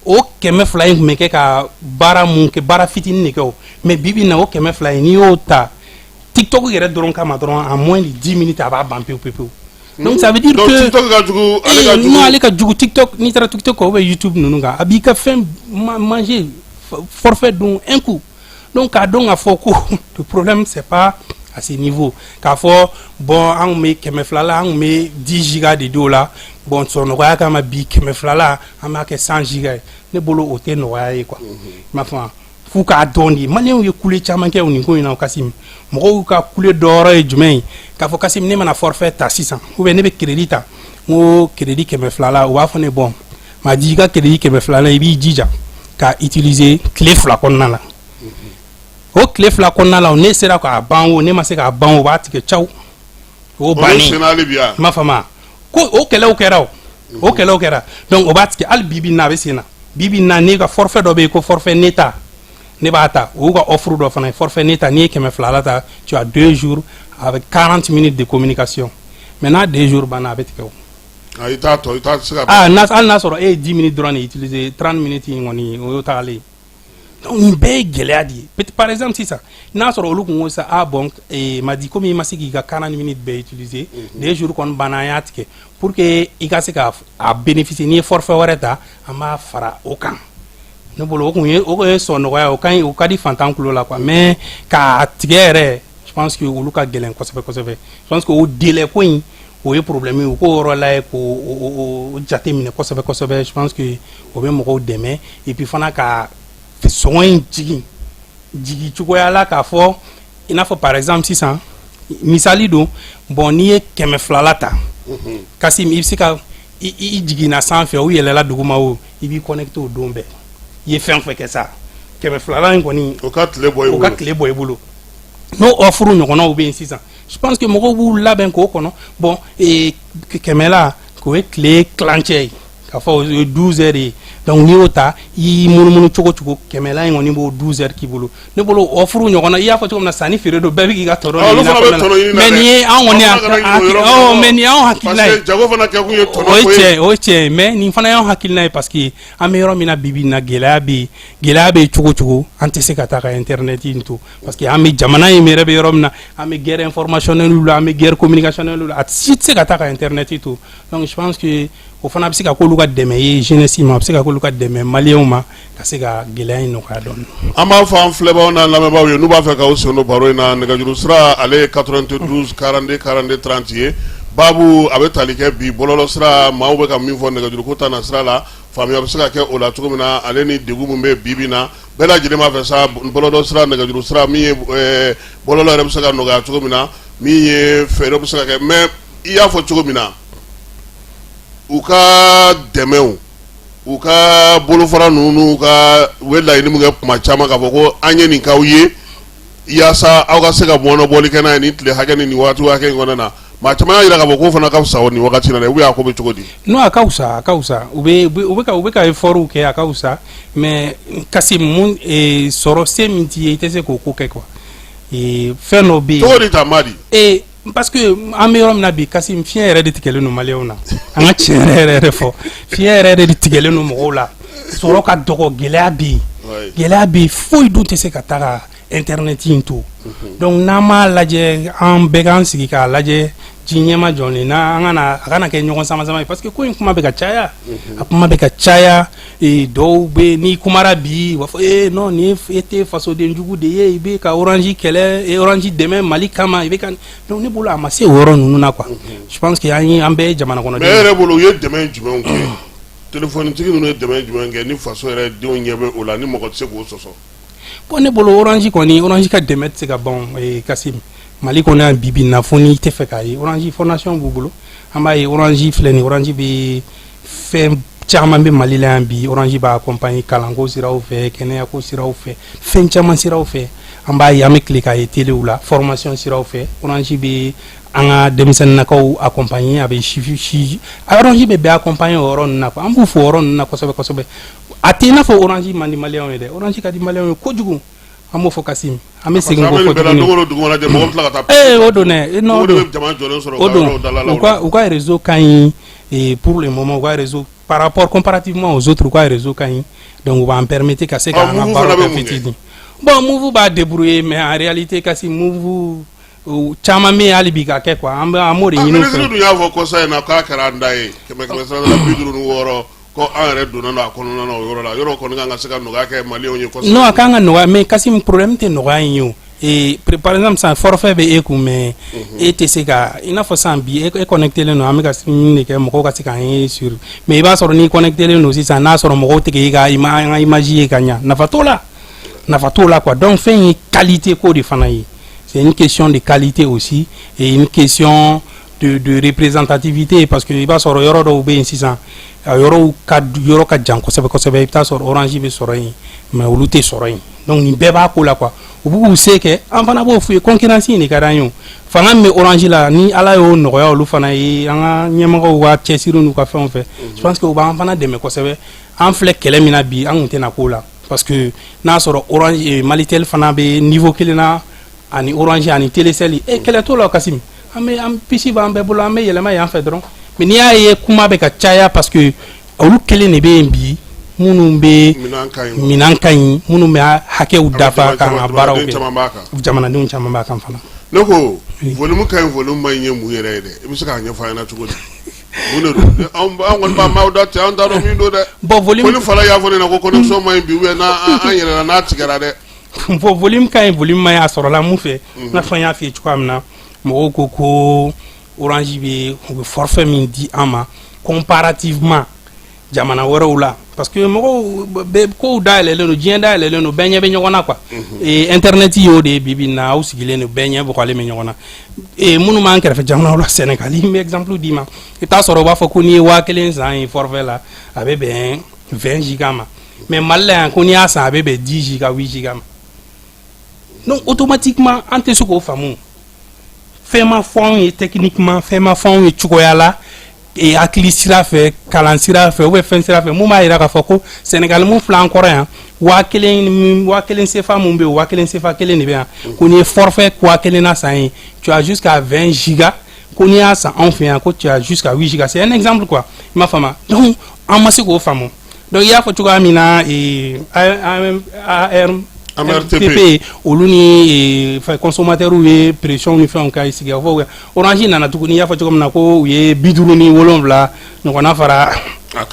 S2: o 200 in tun bɛ kɛ ka baara mun kɛ, baara fitinin de kɛ o. Mais bi bi in na, o 200 in, n'i y'o ta TikTok yɛrɛ dɔrɔn kama dɔrɔn, en moins de 10 minutes a b'a ban pewu pewu pewu. Donc ça veut dire
S1: Donc
S2: que
S1: TikTok ka jugu, ale ka jugu.
S2: Non, ale ka jugu. TikTok, n'i taara TikTok kan ou bien YouTube ninnu kan, a b'i ka fɛn manger, forfait dun un coup. Donc k'a dɔn k'a fɔ ko le problème, c'est pas à ce niveau k'a fɔ bon, an kun bɛ 200 la, an kun bɛ 10 giga de di o la. Bon, sɔrɔ nɔgɔya kama, bi 200 la, an b'a kɛ 100 giga ye. Ne bolo, o tɛ nɔgɔya ye quoi, i m'a faamu? F'u k'a dɔn de. Maliyɛnw ye kule caman kɛ nin ko in na. Kasim, mɔgɔw ka kule dɔwɛrɛ ye jumɛn ye? K'a fɔ Kasim, ne mana forfait ta sisan ou bien ne bɛ crédit ta, n ko crédit 200 la, u b'a fɔ ne bon, maa di, i ka crédit 200 la, i b'i jija ka utiliser tile 2 kɔnɔna la. O tile 2 kɔnɔna la, ne sera k'a ban o, ne ma se k'a ban o, o b'a tigɛ caw, o
S1: O bɛ
S2: bannen.
S1: senna hali bi yan.
S2: I m'a faamu ko o kɛlɛw kɛra, o kɛlɛw kɛra. Donc o b'a tigɛ hali bi bi in na, a bɛ sen na bi bi in na. Ne ka forfait dɔ bɛ yen ko forfait neta, ne b'a ta, o y'u ka offre dɔ fana ye, forfait neta. N'i ye 200 la ta, tu as 2 jours avec 40 minutes de communication. Mais n'a 2 jours banna, a bɛ tigɛ o.
S1: Ah, i t'a tɔ, i t'a se ka.
S2: Ah, n'a hali n'a sɔrɔ e ye 10 minutes dɔrɔn de utiliser, 30 minutes in kɔni, o y'o tagalen ye. Donc nin bɛɛ ye gɛlɛya de ye. Par exemple sisan, n'a sɔrɔ olu kun ko sisan, ah bon, Madi, komi i ma se k'i ka 40 minutes bɛɛ utiliser, 2 jours kɔni banna, an y'a tigɛ pour que i ka se ka a bénéficier, n'i ye forfait wɛrɛ ta, an b'a fara o kan. Ne bolo, o kun ye sɔn nɔgɔya, o ka ɲi, o ka di fantan kulo la quoi. Mais k'a tigɛ yɛrɛ, je pense que olu ka gɛlɛn kosɛbɛ kosɛbɛ. Je pense que o délai ko in, o ye problème ye. U k'o yɔrɔ lajɛ k'o o jate minɛ kosɛbɛ kosɛbɛ. Je pense que o bɛ mɔgɔw dɛmɛ. Et puis fana, ka sɔngɔ in jigin jigin cogoya la, k'a fɔ i n'a fɔ par exemple sisan, misali don, bon, n'i ye 200 la ta, Kasim, i bɛ se ka i jiginna sanfɛ, o yɛlɛla duguma, o i b'i connecté o don bɛɛ, i ye fɛn fɛn kɛ sa, 200 la in kɔni,
S1: O ka tile bɔ i
S2: o ka
S1: bolo.
S2: tile bɔ i bolo. N'o offre ɲɔgɔnnaw bɛ yen sisan, je pense que mɔgɔw b'u labɛn k'o kɔnɔ. Bon, 100 la, k'o ye tile tilancɛ ye, k'a fɔ o ye 12 heures ye. Donc n'i y'o ta, i y'i munumunu cogo cogo, 100 la in kɔni b'o 12 heures k'i bolo. Ne bolo, offre ɲɔgɔnna, i y'a fɔ cogo min na, sanni feere don, bɛɛ bɛ k'i ka tɔnɔ
S1: Ah, olu
S2: ɲini a
S1: fana bɛ
S2: kɔnɔna
S1: tɔnɔ
S2: la.
S1: ɲini na
S2: Mais
S1: dɛ.
S2: nin ye anw kɔni
S1: Aw fana kana ɲinɛ o yɔrɔ
S2: ɔ
S1: kɔ.
S2: mais nin y'anw hakilina
S1: Parce
S2: ye.
S1: que jago fana kɛkun ye tɔnɔ
S2: O ye
S1: ko ye.
S2: tiɲɛ, o ye tiɲɛ ye. Mais nin fana y'anw hakilina ye, parce que an bɛ yɔrɔ min na bi bi in na, gɛlɛya bɛ yen. Gɛlɛya bɛ yen cogo cogo, an tɛ se ka taa ka internet in to, parce que an bɛ jamana in yɛrɛ bɛ yɔrɔ min na, an bɛ guerre informationnelle la, an bɛ guerre communicationnelle la, a si tɛ se ka taa ka internet to. Donc je pense que o fana bɛ se ka k'olu ka dɛmɛ ye jeunesse ma, a bɛ se ka k'olu ka dɛmɛ maliyɛnw ma, ka se ka gɛlɛya in nɔgɔya dɔɔnin.
S1: An b'a fɔ an filɛbaw n'an lamɛnbaaw ye, n'u b'a fɛ k'aw sen don baro in na, nɛgɛjuru sira, ale ye 92 42 42 30 ye. Baabu a bɛ tali kɛ bi bɔlɔlɔ sira, maaw bɛ ka min fɔ nɛgɛjuru ko ta na sira la, faamuya bɛ se ka kɛ o la cogo min na, ale ni degun min bɛ bi bi in na, bɛɛ lajɛlen b'a fɛ sa, bɔlɔlɔ sira, nɛgɛjuru sira min ye bɔlɔlɔ yɛrɛ bɛ se ka nɔgɔya cogo min na, min ye fɛɛrɛ bɛ se ka kɛ. Mais i y'a fɔ cogo min na, u ka dɛmɛw, u ka bolofara ninnu, n'u ka u bɛ laɲini min kɛ kuma caman, k'a fɔ ko an ye nin k'aw ye yaasa aw ka se ka mɔnɔbɔli kɛ n'a ye nin tile hakɛ ni nin waati hakɛ in kɔnɔna na, maa caman y'a jira k'a fɔ k'o fana ka fisa nin wagati in na dɛ, ou bien a ko bɛ cogo di?
S2: Non, a ka fisa, a ka fisa. U bɛ ka effort kɛ, a ka fisa. Mais Kasim, mun sɔrɔ se min t'i ye, i tɛ se k'o ko kɛ quoi. Fɛn dɔ bɛ yen.
S1: Cogo di ta, Madi?
S2: Parce que an bɛ yɔrɔ min na bi, Kasim, fiɲɛ yɛrɛ de tigɛlen don maliyɛnw na. An ka tiɲɛ yɛrɛ yɛrɛ yɛrɛ fɔ, fiɲɛ yɛrɛ de tigɛlen don mɔgɔw la. Sɔrɔ ka dɔgɔ, gɛlɛya bɛ yen. Gɛlɛya bɛ yen, foyi dun tɛ se ka taga internet in to. Donc n'an m'a lajɛ, an bɛɛ k'an sigi k'a lajɛ ji ɲɛma jɔlen na, an kana a kana kɛ ɲɔgɔn sama sama ye, parce que ko in kuma bɛ ka caya, a kuma bɛ ka caya. Dɔw bɛ, n'i kumara bi, u b'a fɔ ee non, nin ye e tɛ fasoden jugu de ye, i bɛ ka Orange kɛlɛ, Orange dɛmɛ Mali kama, i bɛ ka. Donc ne bolo, a ma se o yɔrɔ ninnu na quoi. Je pense que an ye an bɛɛ ye jamana kɔnɔden.
S1: Mais e yɛrɛ bolo, u ye dɛmɛ jumɛnw kɛ? Téléphone tigi ninnu ye dɛmɛ jumɛn kɛ ni faso yɛrɛ denw ɲɛ bɛ o la, ni mɔgɔ tɛ se k'o sɔsɔ?
S2: Bon, ne bolo, Orange kɔni, Orange ka dɛmɛ tɛ se ka ban. Kasim, Mali kɔnɔ yan bi bi in na, fo n'i tɛ fɛ k'a ye, Orange fondation b'u bolo. An b'a ye, Orange filɛ nin, Orange bɛ fɛn caman bɛ Mali la yan bi. Orange b'a accompagner kalanko siraw fɛ, kɛnɛyako siraw fɛ, fɛn caman siraw fɛ. An b'a ye, an bɛ tile k'a ye telew la, formation siraw fɛ, Orange bɛ an ka denmisɛnninnakaw accompagner, a bɛ si Orange bɛ bɛɛ accompagner o yɔrɔ ninnu na quoi. An b'u fo o yɔrɔ ninnu na kosɛbɛ kosɛbɛ. A tɛ i n'a fɔ Orange man di maliyɛnw ye dɛ, Orange ka di maliyɛnw ye kojugu. An b'o fɔ Kasim, an bɛ segin k'o fɔ tuguni. Ee, o don dɛ, non, o don, o don. U ka réseau ka ɲi pour le moment. U ka réseau, par rapport, comparativement aux autres, u ka réseau ka ɲi, donc u b'an permettre ka se k'an ka baaraw kɛ fitinin. Bon, Moov b'a débrouiller, mais en réalité, Kasim, Moov caman bɛ yen hali bi ka kɛ quoi. An bɛ, an b'o de ɲini u fɛ.
S1: Minisiri dun y'a fɔ kɔsa in na k'a kɛra an da ye kɛmɛ kɛmɛ sara la 56, ko an yɛrɛ donna a kɔnɔna na o yɔrɔ la. Yɔrɔ kɔni kan ka se ka nɔgɔya kɛ maliyɛnw ye kosɛbɛ.
S2: Non, a kan ka nɔgɔya, mais Kasim, problème tɛ nɔgɔya in ye o. Et par exemple sisan, forfait bɛ e kun, mais e tɛ se ka, i n'a fɔ sisan bi e connecté len don, an bɛ ka streaming de kɛ, mɔgɔw ka se k'an ye sur, mais i b'a sɔrɔ n'i connecté len don sisan, n'a sɔrɔ mɔgɔw tɛ k'e ka an ka image ye ka ɲa, nafa t'o la, nafa t'o la quoi. Donc fɛn ye qualité ko de fana ye, c'est une question de qualité aussi et une question de représentativité, parce que i b'a sɔrɔ yɔrɔ dɔw bɛ yen sisan, a yɔrɔw ka yɔrɔ ka jan kosɛbɛ kosɛbɛ, i bɛ taa sɔrɔ Orange bɛ sɔrɔ yen, mais olu tɛ sɔrɔ yen. Donc nin bɛɛ b'a ko la quoi. U b'u k'u se kɛ, an fana b'o f'u ye. Concurrence in de ka d'an ye. O fanga min bɛ Orange la, ni Ala y'o nɔgɔya olu fana ye, an ka ɲɛmɔgɔw ka cɛsiri n'u ka fɛnw fɛ, je pense que u b'an fana dɛmɛ kosɛbɛ. An filɛ kɛlɛ min na bi, an kun tɛna k'o la, parce que n'a sɔrɔ Orange, Malitel fana bɛ niveau kelen na ani Orange ani Telecel, e kɛlɛ t'o la. Kasim, an bɛ an puce b'an bɛɛ bolo, an bɛ yɛlɛma yan fɛ dɔrɔn. Mais n'i y'a ye kuma bɛ ka caya, parce que olu kelen de bɛ yen bi minnu bɛ minɛn ka ɲi, minnu bɛ hakɛw dafa k'an ka baaraw kɛ, jamanadenw caman b'a kan fana.
S1: Ne ko volume ka ɲi, volume ma ɲi ye mun yɛrɛ ye dɛ? I bɛ se k'a ɲɛfɔ an ɲɛna cogo di? Mun de don? An kɔni b'a maaw da cɛ, an t'a dɔn min don dɛ.
S2: Bon, volume
S1: ko ni fala y'a fɔ ne ɲɛna ko connexion ma ɲi bi, ou bien n'an yɛlɛla n'a tigɛra dɛ.
S2: Bon, volume ka ɲi, volume ma ɲi, a sɔrɔla mun fɛ? I n'a fɔ n y'a f'i ye cogoya min na, mɔgɔw ko ko Orange bɛ, u bɛ forfait min di an ma comparativement jamana wɛrɛw la, parce que mɔgɔw bɛ kow dayɛlɛlen don, diɲɛ dayɛlɛlen don, bɛɛ ɲɛ bɛ ɲɔgɔn na quoi. Et internet y'o de ye bi bi in na, aw sigilen don, bɛɛ ɲɛ bɔgɔlen bɛ ɲɔgɔn na. Et minnu b'an kɛrɛfɛ jamanaw la, Sénégal, n bɛ exemple d'i ma, i t'a sɔrɔ u b'a fɔ ko n'i ye 1000 san yen forfait la, a bɛ bɛn 20 giga ma, mais Mali la yan, ko n'i y'a san, a bɛ bɛn 10 giga, 8 giga ma. Donc automatiquement an tɛ se k'o faamu. Fɛn ma fɔ anw ye techniquement, fɛn ma fɔ anw ye cogoya la, hakili sira fɛ, kalan sira fɛ, ou bien fɛn sira fɛ, mun b'a jira k'a fɔ ko Sénégal mun filɛ an kɔrɔ yan, 1000, 1000 CFA mun bɛ yen, 1000 CFA kelen de bɛ yan, ko n'i ye forfait 1000 na san yen, tu as jusqu'à 20 giga, ko n'i y'a san anw fɛ yan, ko tu as jusqu'à 8 giga. C'est un exemple quoi, i m'a faamu? Donc an ma se k'o faamu. Donc i y'a fɔ cogoya min na, AR
S1: AMRTP,
S2: olu ni fɛn consommateurs ye pression ni fɛnw kɛ sigi fɔ. Orange nana tuguni, i y'a fɔ cogo min na, ko u ye 57 ɲɔgɔnna fara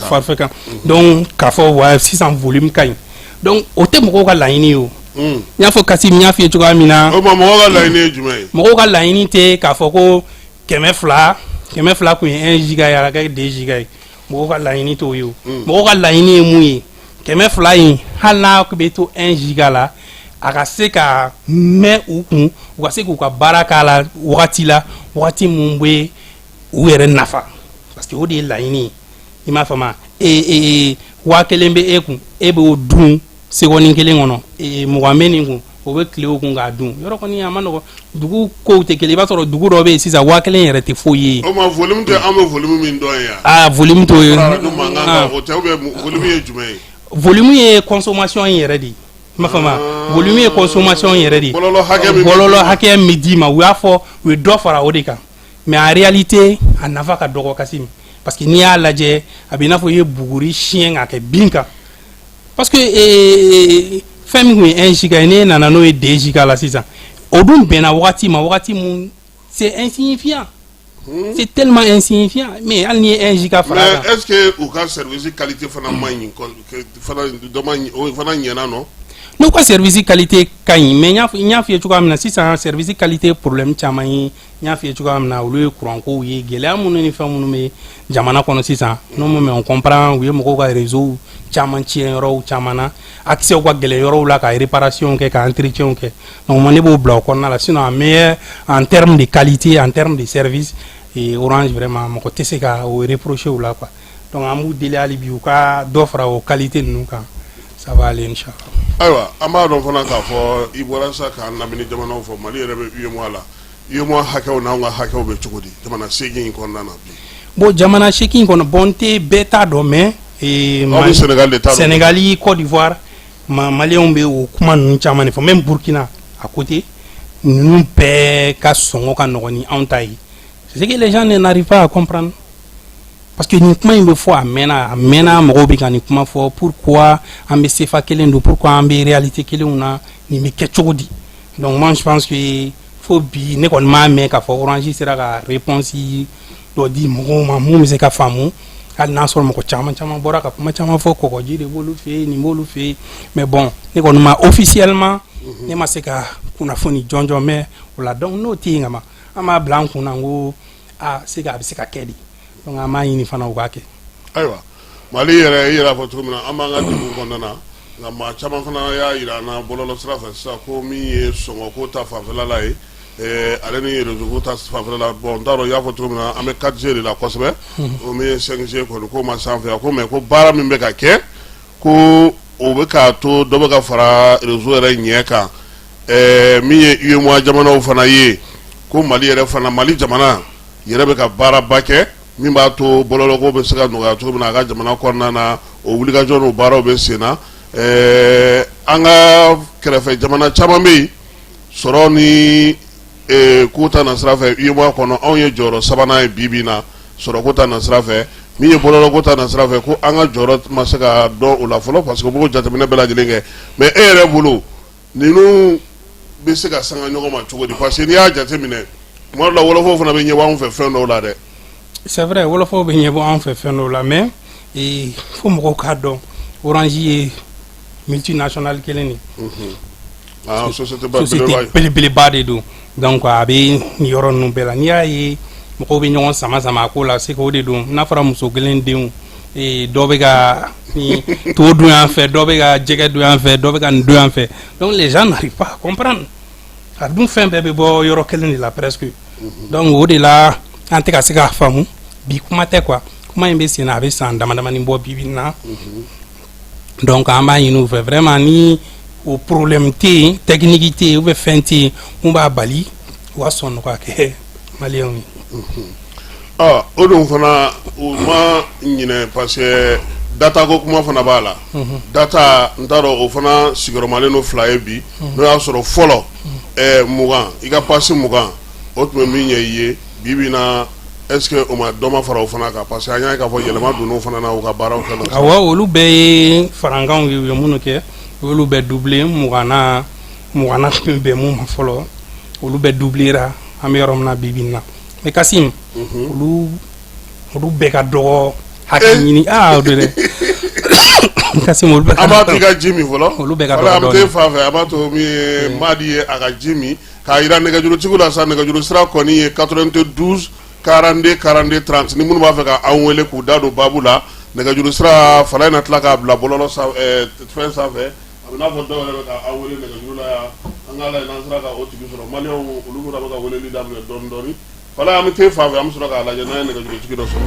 S2: forfait kan. Donc k'a fɔ wa sisan volume ka ɲi, donc o tɛ mɔgɔw ka laɲini ye. O n y'a fɔ Kasim, n y'a f'i ye cogoya min na.
S1: O ma, mɔgɔw ka laɲini ye jumɛn ye?
S2: Mɔgɔw ka laɲini tɛ k'a fɔ ko 200, 200 kun ye 1 giga ye, a ka kɛ 2 giga ye. Mɔgɔw ka laɲini t'o ye. O mɔgɔw ka laɲini ye mun ye? 200 in, hali n'a bɛ to 1 giga la, a ka se ka mɛn u kun, u ka se k'u ka baara k'a la wagati la, wagati mun bɛ u yɛrɛ nafa, parce que o de ye laɲini ye, i m'a faamu? Ee, 1000 bɛ e kun, e b'o dun seconde kelen kɔnɔ, ee 20 bɛ nin kun, o bɛ tile o kun k'a dun. Yɔrɔ kɔni a ma nɔgɔn, dugu kow tɛ kelen. I b'a sɔrɔ dugu dɔ bɛ yen sisan, 1000 yɛrɛ tɛ foyi ye.
S1: O ma, volume tɛ, an bɛ volume min dɔn yan.
S2: Aa, volume t'o ye.
S1: Radio mankan kan o tɛ, ou bien volume ye jumɛn ye?
S2: Volume ye consommation in yɛrɛ de ye, i m'a faamu? Volume ye consommation in yɛrɛ de ye.
S1: Bɔlɔlɔ hakɛ min bɛ
S2: bɔlɔlɔ hakɛ min d'i ma, u y'a fɔ u ye dɔ fara o de kan, mais en réalité a nafa ka dɔgɔ Kasim, parce que n'i y'a lajɛ, a bɛ i n'a fɔ i ye buguri siɲɛ k'a kɛ bin kan, parce que fɛn min kun ye 1 giga ye, n'e nana n'o ye 2 giga la sisan, o dun bɛnna wagati ma, wagati mun c'est insignifiant, c'est tellement insignifiant, mais hali n'i ye 1 giga fara a kan.
S1: Mais est ce que u ka service qualité fana man ɲi fana dɔ ma ɲi, o fana ɲɛna nɔ?
S2: N'u ka service qualité ka ɲi, mais n y'a f'i ye cogoya min na sisan, service qualité problème caman ye, n y'a f'i ye cogoya min na, olu ye courant kow ye, gɛlɛya minnu ni fɛn minnu bɛ jamana kɔnɔ sisan. Non, mais on comprend, u ye mɔgɔw ka réseau caman tiɲɛ yɔrɔw caman na, accès ka gɛlɛn yɔrɔw la ka réparation kɛ, ka entretien kɛ. Donc ne b'o bila o kɔnɔna la. Sinon en meilleur, en termes de qualité, en termes de service et Orange, vraiment mɔgɔ tɛ se ka o reprocher u la quoi. Donc an b'u deli hali bi, u ka dɔ fara o qualité ninnu kan, ça va aller inchallah.
S1: Ayiwa, an b'a dɔn fana k'a fɔ i bɔra sa k'an lamini jamanaw fɔ, Mali yɛrɛ bɛ UEMOA la. UEMOA hakɛw n'anw ka hakɛw bɛ cogo di jamana 8 in kɔnɔna na bi?
S2: Bon, jamana 8 kɔnɔ, bon, n tɛ bɛɛ t'a dɔn, mais
S1: Aw bɛ Sénégal de t'a dɔn.
S2: Sénégal, Côte d'Ivoire, ma maliyɛnw bɛ o kuma ninnu caman de fɔ, même Burkina à côté, ninnu bɛɛ ka sɔngɔ ka nɔgɔn ni anw ta ye. C'est ce que les gens n'arrivent pas à comprendre, parce que nin kuma in bɛ fɔ, a mɛnna, a mɛnna, mɔgɔw bɛ ka nin kuma fɔ. Pourquoi an bɛ CFA kelen don? Pourquoi an bɛ réalité kelenw na? Nin bɛ kɛ cogo di? Donc moi, je pense que fo bi, ne kɔni m'a mɛn k'a fɔ Orange sera ka réponse dɔ di mɔgɔw ma mun bɛ se ka faamu, hali n'a sɔrɔ mɔgɔ caman caman bɔra ka kuma caman fɔ, kɔgɔji de b'olu fɛ yen, nin b'olu fɛ yen. Mais bon, ne kɔni ma, officiellement, ne ma se ka kunnafoni jɔnjɔn mɛn o la. Donc n'o tɛ yen ka ban, an b'a bila an kunna ko aa, c'est que a bɛ se ka kɛ de. Donc an b'a ɲini fana u k'a kɛ.
S1: Ayiwa, Mali yɛrɛ, i yɛrɛ y'a fɔ cogo min na, an b'an ka degun kɔnɔna na, nka maa caman fana y'a jira an na bɔlɔlɔ sira fɛ sisan ko min ye sɔngɔ ko ta fanfɛla la ye, ale ni réseau ko ta fanfɛla la. Bon, n t'a dɔn, i y'a fɔ cogo min na, an bɛ 4G de la kosɛbɛ, o min ye 5G kɔni k'o ma s'an fɛ yan ko, mais ko baara min bɛ ka kɛ, ko o bɛ k'a to dɔ bɛ ka fara réseau yɛrɛ ɲɛ kan. Min ye UEMOA jamanaw fana ye, ko Mali yɛrɛ fana, Mali jamana yɛrɛ bɛ ka baaraba kɛ min b'a to bɔlɔlɔko bɛ se ka nɔgɔya cogo min na a ka jamana kɔnɔna na, o wulikajɔ n'o baaraw bɛ sen na. An ka kɛrɛfɛ jamana caman bɛ yen, sɔrɔ ni ko ta nasira fɛ, UEMOA kɔnɔ, anw ye jɔyɔrɔ sabanan ye bi bi in na sɔrɔko ta nasira fɛ. Min ye bɔlɔlɔko ta nasira fɛ, ko an ka jɔyɔrɔ ma se ka dɔn o la fɔlɔ, parce que u b'o jateminɛ bɛɛ lajɛlen kɛ. Mais e yɛrɛ bolo, ninnu bɛ se ka sanga ɲɔgɔn ma cogo di? Parce que n'i y'a jateminɛ, tuma dɔ la, wɔlɔfɔw fana bɛ ɲɛbɔ anw fɛ fɛn dɔw la dɛ.
S2: C'est vrai, wɔlɔfɔw bɛ ɲɛbɔ anw fɛ fɛn dɔw la, mais fo mɔgɔw k'a dɔn, Orange ye multinationale kelen de ye.
S1: Ah, société ba
S2: société
S1: belebeleba ye.
S2: Belebeleba de don. Donc a bɛ nin yɔrɔ ninnu bɛɛ la. N'i y'a ye mɔgɔw bɛ ɲɔgɔn sama sama a ko la, c'est que o de don. N'a fɔra muso kelen denw, dɔ bɛ ka ni to dun yan fɛ, dɔ bɛ ka jɛgɛ dun yan fɛ, dɔ bɛ ka nin dun yan fɛ, donc les gens n'arrivent pas à comprendre. A dun fɛn bɛɛ bɛ bɔ yɔrɔ kelen de la presque. Donc o de la, an tɛ ka se k'a faamu. Bi kuma tɛ quoi, kuma in bɛ sen na, a bɛ san dama damani bɔ bi bi in na. Donc an b'a ɲini u fɛ vraiment, ni o problème tɛ yen, technique tɛ yen ou bien fɛn tɛ yen mun b'a bali, u ka sɔn nɔgɔya kɛ maliyɛnw ye.
S1: Ɔ, o dun fana, u ma ɲinɛ, parce que data ko kuma fana b'a la. Data, n t'a dɔn, o fana sigiyɔrɔmalen don fila ye bi. N'o y'a sɔrɔ fɔlɔ, 20, i ka passe 20, o tun bɛ min ɲɛ i ye, bi bi in na, est ce que o ma dɔ ma fara o fana kan? Parce que an y'a ye k'a fɔ yɛlɛma donn'o fana na u ka baaraw kɛ na.
S2: Awɔ, olu bɛɛ ye farankanw ye, u ye minnu kɛ, u y'olu bɛɛ doubler. 20na, 20na tun bɛ bɛn mun ma fɔlɔ, olu bɛɛ doublera an bɛ yɔrɔ min na bi bi in na. Mais Kasim, olu bɛɛ ka dɔgɔ hakɛ ɲini, aa, o de dɛ, Kasim, olu bɛɛ ka
S1: An b'a to i ka ji min fɔlɔ.
S2: Olu bɛɛ ka
S1: Wala
S2: dɔgɔ
S1: an bɛ t'e
S2: dɔɔnin.
S1: fan fɛ, a b'a to min ye Madi ye a ka ji min, k'a yira nɛgɛjurutigiw la sa. Nɛgɛjuru sira kɔni ye 92 42 42 30. Ni minnu b'a fɛ ka an wele k'u da don baabu la, nɛgɛjuru sira fala in na tila k'a bila bɔlɔlɔ fɛn sanfɛ. A bɛ n'a fɔ dɔw yɛrɛ bɛ ka an wele nɛgɛjuru la yan, an k'a lajɛ n'an sera ka o tigi sɔrɔ. Maliyɛnw, olu fana bɛ ka weleli daminɛ dɔɔni dɔɔni. Fala, an bɛ t'e fan fɛ, an bɛ sɔrɔ k'a lajɛ n'an ye nɛgɛjurutigi dɔ sɔrɔ.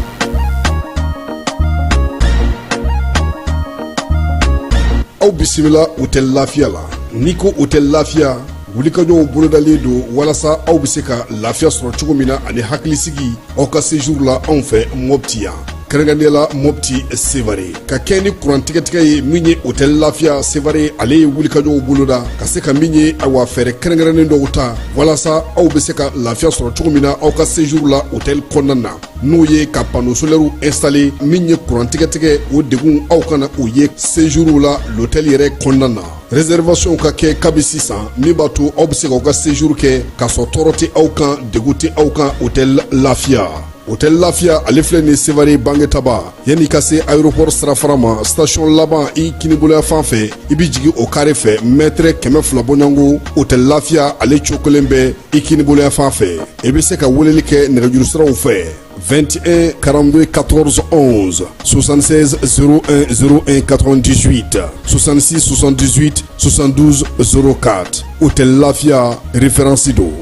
S3: Aw bisimila Hôtel Lafiya la. N'i ko Hôtel Lafiya, wulikajɔw bolodalen don walasa aw bɛ se ka lafiya sɔrɔ cogo min na ani hakilisigi aw ka séjour la anw fɛ Mopti yan, kɛrɛnkɛrɛnnenya la Mopti Sevare. Ka kɛ ni kuran tigɛtigɛ ye, min ye Hôtel Lafiya Sevare, ale ye wulikajɔw boloda ka se ka min ye, awa, fɛɛrɛ kɛrɛnkɛrɛnnen dɔw ta walasa aw bɛ se ka lafiya sɔrɔ cogo min na aw ka séjour la hôtel kɔnɔna na, n'o ye ka panneau solaire installer. Min ye kuran tigɛtigɛ, o degun aw kana o ye séjour la l'hôtel yɛrɛ kɔnɔna na. Réservation ka kɛ kabi sisan, min b'a to aw bɛ se k'aw ka séjour kɛ k'a sɔrɔ tɔɔrɔ tɛ aw kan, degun tɛ aw kan. Hôtel Lafiya, Hôtel Lafiya, ale filɛ nin Sevare Bangetaba, yanni ka se aéroport sirafara ma, station laban i kiniboloya fan fɛ, i bɛ jigin o carré fɛ, mètre 200 bɔɲɔgɔnko, Hôtel Lafiya ale cokolen bɛ i kiniboloya fan fɛ. I bɛ se ka weleli kɛ nɛgɛjuru siraw fɛ: 21 42 14 11, 76 01 01 98, 66 78 72 04. Hôtel Lafiya, référence don.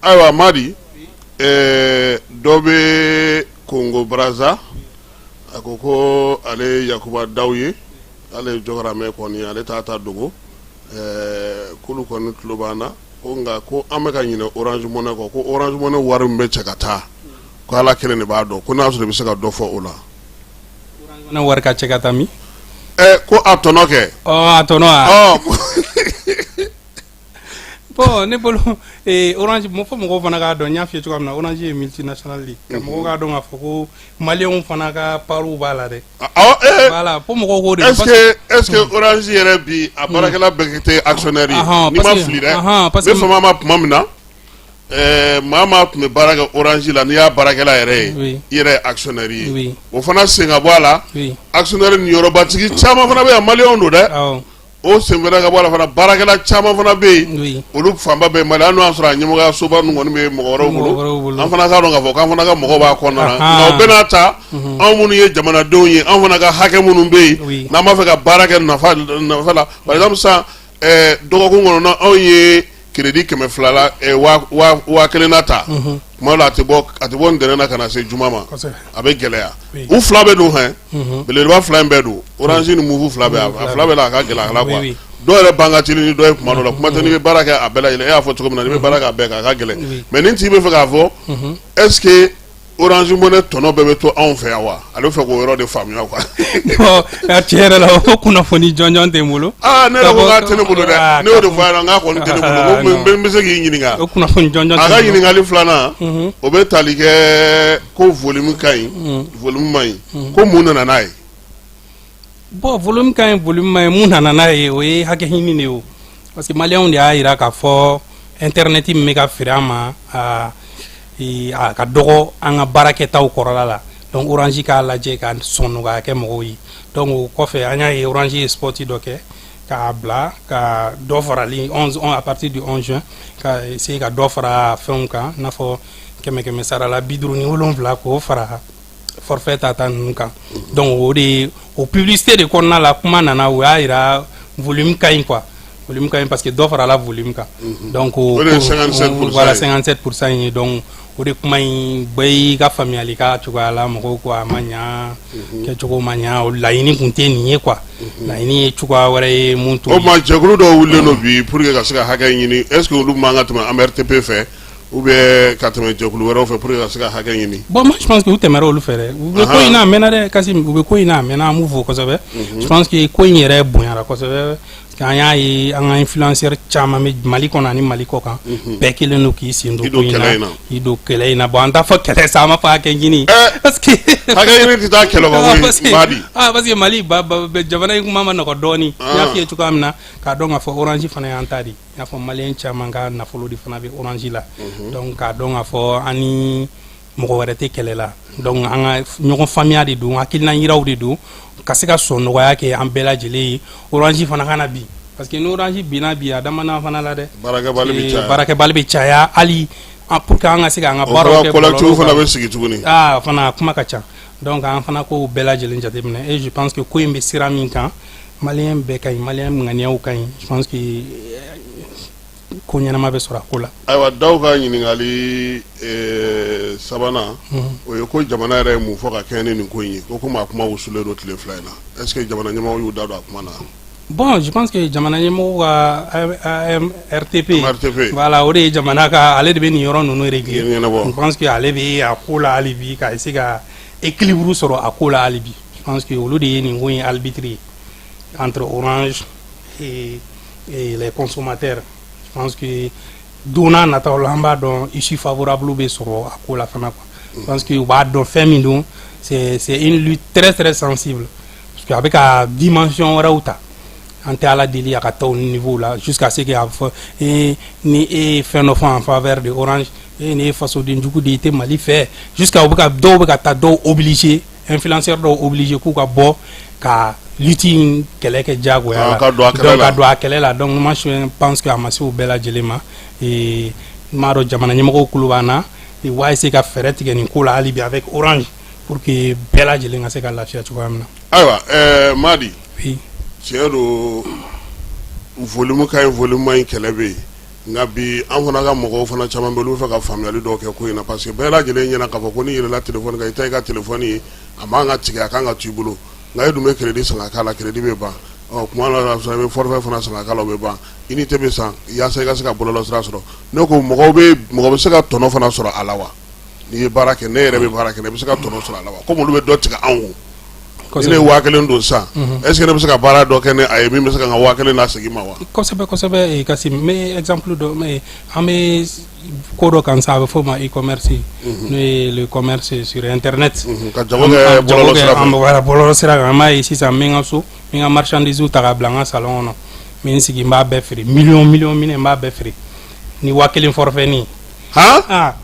S1: Ayiwa Madi, dɔ bɛ Kongo Brazza, a ko ko ale ye Yakuba Daw ye. Ale ye jɔkaramɛ kɔni, ale t'a ta dogo. K'olu kɔni tulo b'an na ko nka ko an bɛ ka ɲinɛ Orange Money kɔ, ko Orange Money wari min bɛ cɛ ka taa, ko Ala kelen de b'a dɔn, ko n'a sɔrɔ i bɛ se ka dɔ fɔ o la.
S2: Ne wari ka cɛ ka taa min?
S1: Ko a tɔnɔ kɛ.
S2: A tɔnɔ wa? Bon, ne bolo, Orange, fo mɔgɔw fana k'a dɔn, n y'a f'i ye cogoya min na, Orange ye multinationale de ye. Ka mɔgɔw k'a dɔn k'a fɔ ko maliyɛnw fana ka part b'a la dɛ. Voilà, fo mɔgɔw k'o de
S1: Est-ce que Orange yɛrɛ bi, a baarakɛla bɛɛ tɛ actionnaire ye? N'i ma fili dɛ, n bɛ fama ma tuma min na, maa maa tun bɛ baara kɛ Orange la, n'i y'a baarakɛla yɛrɛ ye, i yɛrɛ ye actionnaire ye. O fana sen ka bɔ a la. Actionnaire niyɔrɔbatigi caman fana bɛ yan, maliyɛnw don dɛ. O sen fana ka bɔ a la fana, baarakɛla caman fana bɛ yen, olu fanba bɛɛ mali. Hali n'o y'a sɔrɔ a ɲɛmɔgɔya soba ninnu kɔni bɛ mɔgɔ wɛrɛw bolo, an fana k'a dɔn k'a fɔ k'an fana ka mɔgɔw b'a kɔnɔna na. Nka o bɛɛ n'a ta, anw minnu ye jamanadenw ye, anw fana ka hakɛ minnu bɛ yen, n'an b'a fɛ ka baara kɛ nafa nafa la, par exemple sisan, dɔgɔkun kɔnɔ, anw ye crédit 200 la, 1000 na ta, tuma dɔ la a tɛ bɔ ntɛnɛn na ka na se juma ma, a bɛ gɛlɛya. U fila bɛ don hɛn, belebeleba fila in bɛɛ don, Orange ni Moov fila bɛɛ, a fila bɛɛ la, a ka gɛlɛn a la quoi. Dɔw yɛrɛ ban ka teli ni dɔ ye tuma dɔ la. Kuma tɛ n'i bɛ baara kɛ a bɛɛ lajɛlen, e y'a fɔ cogo min na, n'i bɛ baara kɛ a bɛɛ kan, a ka gɛlɛn. Mais nin tigi bɛ fɛ k'a fɔ, est ce que Orange Money tɔnɔ bɛɛ bɛ to anw fɛ yan wa? Ale bɛ fɛ k'o yɔrɔ de faamuya quoi.
S2: Bon, tiɲɛ yɛrɛ la, o kunnafoni jɔnjɔn tɛ n bolo.
S1: Aa, ne yɛrɛ ko k'a tɛ ne bolo dɛ. Ne y'o de fɔ a ɲɛna, n k'a kɔni tɛ ne bolo, ko n bɛ se k'i ɲininka.
S2: O kunnafoni jɔnjɔn.
S1: A ka ɲininkali filanan, o bɛ tali kɛ ko volume ka ɲi, volume man ɲi, ko mun nana n'a ye?
S2: Bon, volume ka ɲi, volume man ɲi, mun nana n'a ye, o ye hakɛ ɲini de ye o. Parce que maliyɛnw de y'a jira k'a fɔ internet min bɛ ka feere an ma, a ka dɔgɔ an ka baarakɛtaw kɔrɔla la. Donc Orange k'a lajɛ ka sɔn nɔgɔya kɛ mɔgɔw ye. Donc o kɔfɛ, an y'a ye Orange ye spot dɔ kɛ k'a bila ka dɔ farali 11, à partir du 11 juin, ka essayer ka dɔ fara fɛnw kan, i n'a fɔ kɛmɛ kɛmɛ sara la 57, k'o fara forfait ta ninnu kan. Donc o de, o publicité de kɔnɔna la, kuma nana, o y'a jira volume ka ɲi quoi, volume ka ɲi parce que dɔ farala volume kan. Donc
S1: o de ye 57%.
S2: Voilà, 57% ye. Donc o de kuma in bɛɛ y'i ka faamuyali ka cogoya la, mɔgɔw ko a ma ɲa, kɛcogo ma ɲa, o laɲini kun tɛ nin ye quoi, laɲini ye cogoya wɛrɛ ye mun t'o
S1: O tuma, jɛkulu dɔw wulilen don bi pour que ka se ka hakɛ ɲini. Est ce que olu man ka tɛmɛ AMRTP fɛ ou bien ka tɛmɛ jɛkulu wɛrɛw fɛ pour que ka se ka hakɛ ɲini?
S2: Bon, moi je pense que u tɛmɛra olu fɛ dɛ. U bɛ ko in na a mɛnna dɛ, Kassim, u bɛ ko in na a mɛnna, an b'u fo kosɛbɛ. Je pense que ko in yɛrɛ bonyara kosɛbɛ parce que an y'a ye an ka influenceur caman bɛ Mali kɔnɔ ani Mali kɔ kan, bɛɛ kelen don k'i sen don ko in na, k'i don kɛlɛ in na. Bon, an t'a fɔ kɛlɛ sa, an b'a fɔ hakɛ ɲini parce que
S1: Hakɛ ɲini tɛ taa kɛlɛ kɔ koyi, Madi.
S2: Ah, parce que Mali ba jamana in kuma ma nɔgɔ dɔɔni. N y'a f'i ye cogoya min na, k'a dɔn k'a fɔ Orange fana y'an ta de ye, i n'a fɔ maliyɛn caman ka nafolo de fana bɛ Orange la. Donc k'a dɔn k'a fɔ an ni mɔgɔ wɛrɛ tɛ kɛlɛ la, donc an ka ɲɔgɔn faamuya de don, hakilina yiraw de don, ka se ka sɔn nɔgɔya kɛ an bɛɛ lajɛlen ye. Orange fana kana bin, parce que ni Orange binna bi, a damana fana la dɛ.
S1: Baarakɛbali bɛ caya.
S2: Baarakɛbali bɛ caya hali pour que an ka se k'an ka baaraw kɛ.
S1: Collectif fana bɛ sigi tuguni.
S2: Ah, fana kuma ka ca. Donc an fana k'o bɛɛ lajɛlen jateminɛ et je pense que ko in bɛ sira min kan, maliyɛn bɛɛ ka ɲi, maliyɛn ŋaniyaw ka ɲi. Je pense que ko ɲɛnama bɛ sɔrɔ a ko la.
S1: Ayiwa, daw ka ɲininkali sabanan, o ye ko jamana yɛrɛ ye mun fɔ ka kɛɲɛ ni nin ko in ye, ko komi a kuma wusulen don tile 2 in na, est ce que jamana ɲɛmɔgɔw y'u da don a kuma na?
S2: Bon, je pense que jamana ɲɛmɔgɔw ka RTP,
S1: MRTP.
S2: Voilà, o de ye jamana ka, ale de bɛ nin yɔrɔ ninnu régler.
S1: Ɲɛnabɔ.
S2: Je pense que ale bɛ a ko la hali bi, ka essayer ka équilibre sɔrɔ a ko la hali bi. Je pense que olu de ye nin ko in arbitre ye entre Orange et les consommateurs. Je pense que don n'a nataw la, an b'a dɔn issue favorable bɛ sɔrɔ a ko la fana quoi. Je pense que u b'a dɔn fɛn min don, c'est une lutte très très sensible parce que a bɛ ka dimension wɛrɛw ta. An tɛ Ala deli a ka taa o niveau la jusqu'à ce que a bɛ fɔ ni e ye fɛn dɔ fɔ en faveur de Orange, e ni ye fasoden jugu de ye, i tɛ Mali fɛ, jusqu'à u bɛ ka dɔw bɛ ka taa dɔw obligé, influenceur dɔw obligé k'u ka bɔ ka lutte in kɛlɛ kɛ diyagoya la.
S1: Ka don a kɛlɛ la.
S2: Donc ka don a kɛlɛ la. Donc moi je pense que a ma se o bɛɛ lajɛlen ma et n m'a dɔn jamana ɲɛmɔgɔw tulo b'an na, u b'a essayer ka fɛɛrɛ tigɛ nin ko la hali bi avec Orange pour que bɛɛ lajɛlen ka se ka lafiya cogoya min na.
S1: Ayiwa, Madi.
S2: Oui.
S1: Tiɲɛ don, volume ka ɲi, volume ma ɲi, kɛlɛ bɛ yen. Nka bi, an fana ka mɔgɔw fana caman bɛ, olu bɛ fɛ ka faamuyali dɔw kɛ ko in na, parce que bɛɛ lajɛlen ɲɛna k'a fɔ ko n'i yɛlɛla téléphone kan, i ta i ka téléphone ye, a man ka tigɛ, a kan ka to i bolo. Nka e dun bɛ crédit san ka k'a la, crédit bɛ ban. Ɔ tuma dɔ la i bɛ forfait fana san ka k'a la, o bɛ ban. Unité bɛ san yaasa i ka se ka bɔlɔlɔsira sɔrɔ. Ne ko mɔgɔ bɛ se ka tɔnɔ fana sɔrɔ a la wa? N'i ye baara kɛ, ne yɛrɛ bɛ baara kɛ, ne bɛ se ka tɔnɔ sɔrɔ a la wa? Komi olu bɛ dɔ tigɛ anw kun. Ni ne ye 1000 don sisan, est ce que ne bɛ se ka baara dɔ kɛ ni a ye min bɛ se ka n ka 1000 lasegin ma wa?
S2: Kosɛbɛ, kosɛbɛ, Kasim. N bɛ exemple dɔ, an bɛ ko dɔ kan sisan, a bɛ f'o ma e-commerce, n'o ye le commerce sur internet.
S1: Ka jago kɛ bɔlɔlɔ sira fɛ.
S2: Voilà, bɔlɔlɔ sira kan. An b'a ye sisan, n bɛ n ka so, n bɛ n ka marchandise ta k'a bila n ka salon kɔnɔ, n bɛ n sigi, n b'a bɛɛ feere, miliyɔn miliyɔn minɛ, n b'a bɛɛ feere ni 1000 forfait ni.
S1: Han?
S2: Ah,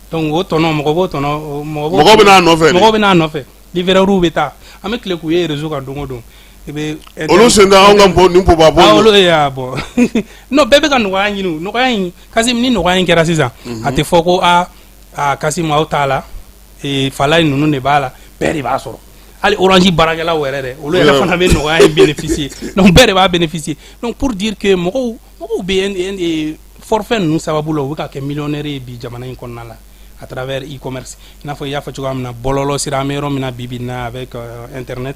S2: donc o tɔnɔ, mɔgɔ b'o tɔnɔ, mɔgɔ b'o
S1: Mɔgɔ bɛ n'a nɔfɛ de.
S2: Mɔgɔ bɛ n'a nɔfɛ, livreur bɛ taa, an bɛ tile k'u ye réseau kan don o don. I bɛ
S1: Olu sen tɛ anw ka nin poba
S2: Ah, olu ya, bon, non, bɛɛ bɛ ka nɔgɔya ɲini. Nɔgɔya in, Kasim, ni nɔgɔya in kɛra sisan, a tɛ fɔ ko a a Kasim, aw t'a la, Falaye ninnu de b'a la. Bɛɛ de b'a sɔrɔ, hali Orange baarakɛlaw yɛrɛ dɛ, olu yɛrɛ fana bɛ nɔgɔya in bénéficier. Donc bɛɛ de b'a bénéficier. Donc pour dire que mɔgɔw bɛ forfait ninnu sababu la, u bɛ ka kɛ millionnaire ye bi jamana in kɔnɔna la à travers e-commerce. I n'a fɔ i y'a fɔ cogoya min na, bɔlɔlɔ sira, an bɛ yɔrɔ min na bi bi in na, avec internet.